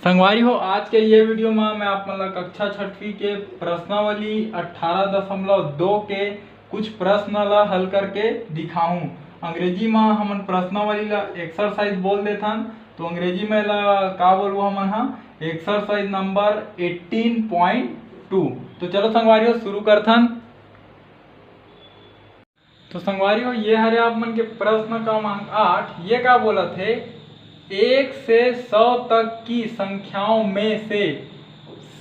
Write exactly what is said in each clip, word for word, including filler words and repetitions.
संगवारी हो, आज के ये वीडियो में मैं आप मन ला कक्षा छठवीं के प्रश्नावली अट्ठारह दशमलव दो के कुछ प्रश्न ला हल करके दिखाहूँ। अंग्रेजी में हमन प्रश्नावली ला एक्सरसाइज बोल देथन, तो अंग्रेजी में ला का बोलबो हमन हा, exercise number eighteen point two. तो चलो संगवारी हो, शुरू करथन। तो संगवारी हो, ये हरे आप मन के प्रश्न क्रमांक आठ। ये का बोलत हे, एक से सौ तक की संख्याओं में से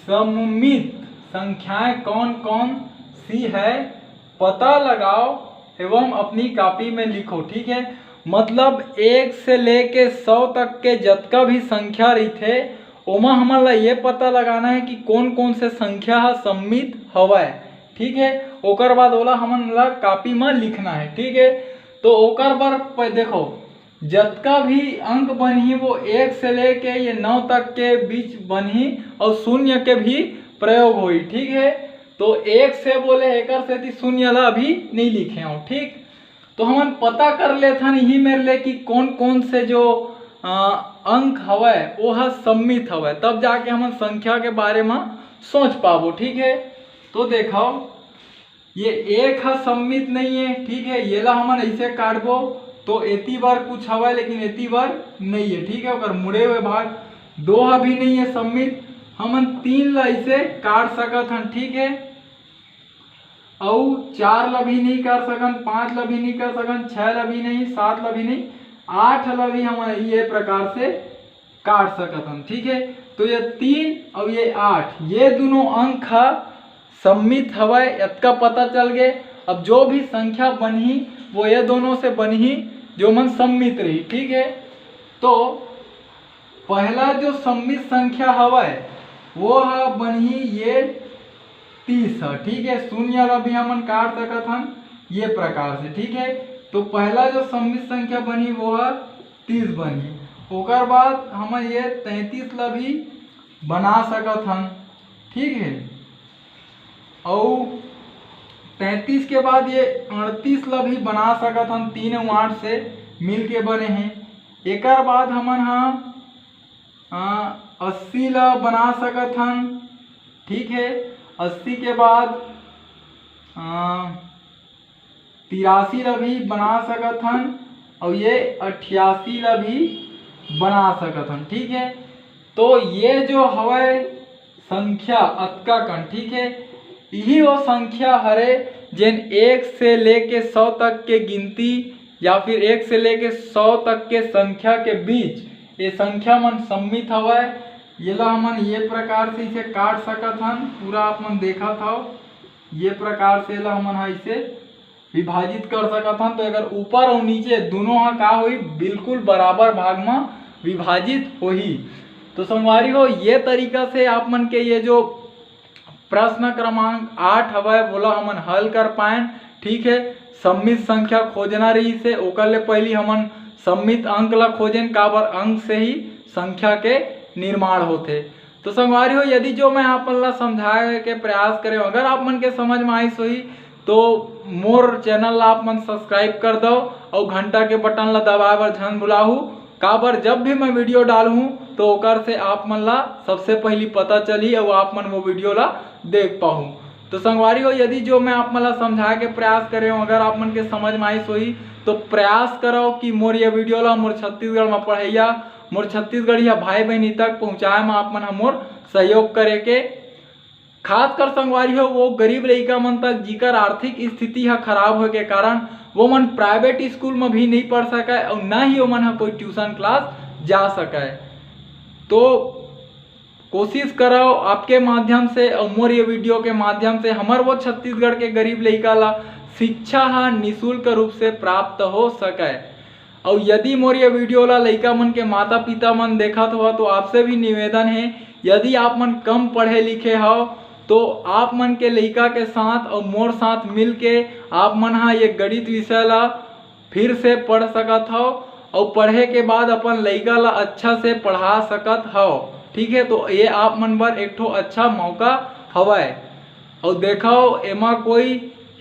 सममित संख्याएं कौन कौन सी है, पता लगाओ एवं अपनी कॉपी में लिखो। ठीक है, मतलब एक से लेके सौ तक के जतका भी संख्या रहिथे, ओमा हमन ला ये पता लगाना है कि कौन कौन से संख्या ह सममित हवय। ठीक है, ओकर बाद ओला हमन ला कॉपी में लिखना है। ठीक है, तो ओकर बर प-, देखो, जतका भी अंक बनही वो एक से लेके ये नौ तक के बीच बनही और शून्य के भी प्रयोग होई। ठीक है, तो एक से बोले, एकर सेती शून्य ला अभी नहीं लिखे हूँ। ठीक, तो हमन पता कर लेथन इही मेर ले कि कौन कौन से जो, अ, अंक हवय वो ह सममित हवय, तब जाके हमन संख्या के बारे म सोच पाबो। ठीक है, तो देखो, ये एक ह सममित नहीं है। ठीक है, ये ला हमन ऐसे काटबो तो एती बर कुछ हवय लेकिन एती बर नहीं है। ठीक है, ओकर मुड़े हुए भाग। दो ह भी नहीं है सममित, हमन तीन ला ऐसे काट सकत हन। ठीक है, अउ चार ला भी नहीं कर सकन, पाँच ला भी नहीं कर सकन, छः ला भी नहीं, सात ला भी नहीं, आठ ला भी हम ये प्रकार से काट सकत हन। ठीक है, तो ये तीन और ये आठ, ये दोनों अंक ह सममित हवय, इतका पता चल गए। अब जो भी संख्या बनही वो ये दोनों से बनही जो मन सममित रही। ठीक है, तो पहला जो सममित संख्या हवय वो ह बनही ये तीस ह। ठीक है, शून्य ला भी हमन काट सकत हन ये प्रकार से। ठीक है, तो पहला जो सममित संख्या बनही वो ह तीस बनही। ओकर बाद हमन ये तैंतीस ला भी बना सकत हन। ठीक है, अउ तैंतीस के बाद ये अड़तीस ला भी बना सकत हन, तीन अउ आठ से मिल के बने हैं। एकर बाद हमन हा, अ, अस्सी ला बना सकत हन। ठीक है, अस्सी के बाद, अ, तिरासी ला भी बना सकत हन, अउ ये अठियासी ला भी बना सकत हन। ठीक है, तो ये जो हवय संख्या अतका कन, ठीक है, यही वो संख्या हरे जेन एक से लेके सौ तक के गिनती या फिर एक से लेके सौ तक के संख्या के बीच ये संख्या मन सममित हवय। येला हमन ये प्रकार से इसे काट सकत हन, पूरा आप मन देखत हव, ये प्रकार से एला हमन ह इसे विभाजित कर सकत हन। तो अगर ऊपर अउ नीचे दोनों ह का होही, बिल्कुल बराबर भाग म विभाजित होही। तो संगवारी हो, ये तरीका से आप मन के ये जो प्रश्न क्रमांक आठ हवय, वोला हमन हल कर पाएन। ठीक है, सममित संख्या खोजना रहिस हे, ओकर ले पहिली हमन सममित अंक ला खोजेन, काबर अंक से ही संख्या के निर्माण होथे। तो संगवारी हो, यदि जो मैं आप मन ला समझाए के प्रयास करे, अगर आप मन के समझ में आइस होही, तो मोर चैनल ला आप मन सब्सक्राइब कर दव अउ घंटा के बटन ला दबाए बर झन भुलाहू, काबर जब भी मैं वीडियो डालहूँ तो ओकर से आप मन ला सबसे पहली पता चलही अउ आप मन वो वीडियो ला देख पाहू। तो संगवारी हो, यदि जो मैं आप मन ला समझाए के प्रयास करे हूँ, अगर आप मन के समझ में आइस होही, तो प्रयास करव कि मोर ये वीडियो ला मोर छत्तीसगढ़ में पढ़ैया, मोर छत्तीसगढ़िया भाई बहनी तक पहुँचाए में आप मन ह मोर सहयोग करे के। खासकर संगवारी हो, वो गरीब लइका मन तक, जिकर आर्थिक स्थिति ह खराब होए के कारण वो मन प्राइवेट स्कूल में भी नहीं पढ़ सके अउ ना ही ओमन ह कोई ट्यूशन क्लास जा सके। तो कोशिश करव आपके माध्यम से अउ मोर ये वीडियो के माध्यम से हमर वो छत्तीसगढ़ के गरीब लइका ला शिक्षा ह निशुल्क रूप से प्राप्त हो सके। अउ यदि मोर ये वीडियो ला लइका मन के माता पिता मन देखत हव, तो आपसे भी निवेदन हे, यदि आप मन कम पढ़े लिखे हव, तो आप मन के लइका के साथ अउ मोर साथ मिल के आप मन ह ये गणित विषय ला फिर से पढ़ सकत हव अउ पढ़े के बाद अपन लइका ला अच्छा से पढ़ा सकत हव। ठीक है, तो ये आप मन बर एक ठो अच्छा मौका हवय। अउ देखव, एमा कोई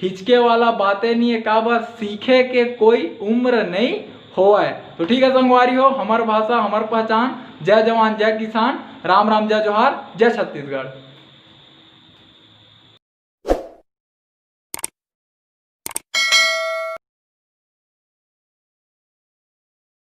हिचके वाला बातें नहीं है, काबर सीखे के कोई उम्र नहीं होवय। तो ठीक है संगवारी हो, हमर भाषा, हमर पहचान। जय जवान, जय किसान, राम राम, जय जोहार, जय छत्तीसगढ़।